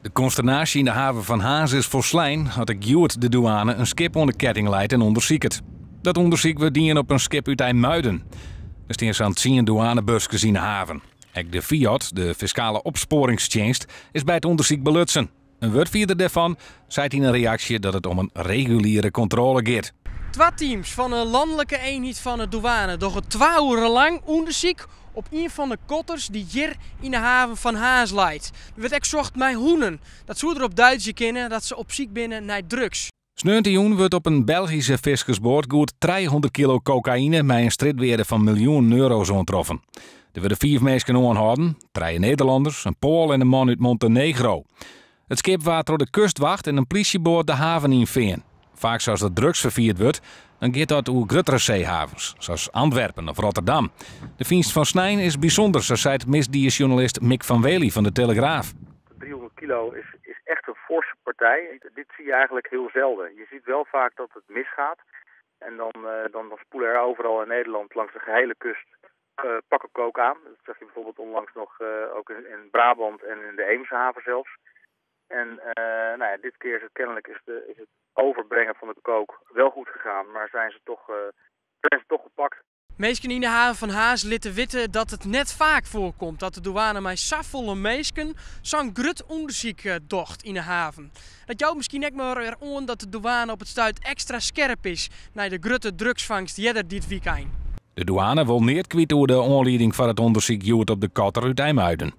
De konsternaasje yn de haven fan Harns is folslein at ek hjoed de dûane in skip oan de ketting leit en ûndersiket. Dat ûndersyk wurdt dien op in skip út IJmuiden. Der stean sa'n tsien dûanebuskes yn de haven. Ek de FIOD, de fiskale opspoaringstsjinst, is by it ûndersyk belutsen. In wurdfierder dêrfan seit yn in reaksje dat it om in reguliere kontrôle giet. Twa teams fan 'e lanlike eenheid fan 'e dûane dogge twa oeren lang ûndersyk op ien fan 'e kotters dy't hjir yn 'e haven fan Harns leit. Der wurdt ek socht mei hûnen. Dat soe derop duidzje kinne dat se op syk binne nei drugs. Sneontejûn wurdt op in Belgyske fiskersboat goed 300 kilo kokaïne mei in strjitwearde fan miljoenen euro's oantroffen. Der wurde fiif minsken oanhâlden, trije Nederlanners, in Poal en in man út Montenegro. It skip waard troch de kustwacht en in plysjeboat de haven ynfearn. Faaks as der drugs ferfierd wurdt, dan giet dat oer gruttere seehavens, sa as Antwerpen of Rotterdam. De fynst fan snein is bysûnder, sa seit misdiesjoernalist Mick van Wely fan De Telegraaf. 300 kilo is echt een forse partij. Dit zie je eigenlijk heel zelden. Je ziet wel vaak dat het misgaat. En dan spoelen er overal in Nederland langs de gehele kust pakken coke aan. Dat zag je bijvoorbeeld onlangs nog ook in Brabant en in de Eemshaven zelfs. En nou ja, dit keer is het kennelijk is het overbrengen van de coke wel goed gegaan, maar zijn ze toch gepakt. Minsken yn de haven fan Harns litte witte dat it net faak foarkomt dat de dûane mei safolle minsken sa'n grut ûndersyk docht yn de haven. Dat jout miskien ek mar wer oan dat de dûane op it stuit ekstra skerp is nei de grutte drugsfangst earder dit wykein. De dûane wol neat kwyt oer de oanlieding foar it ûndersyk hjoed op de kotter út IJmuiden.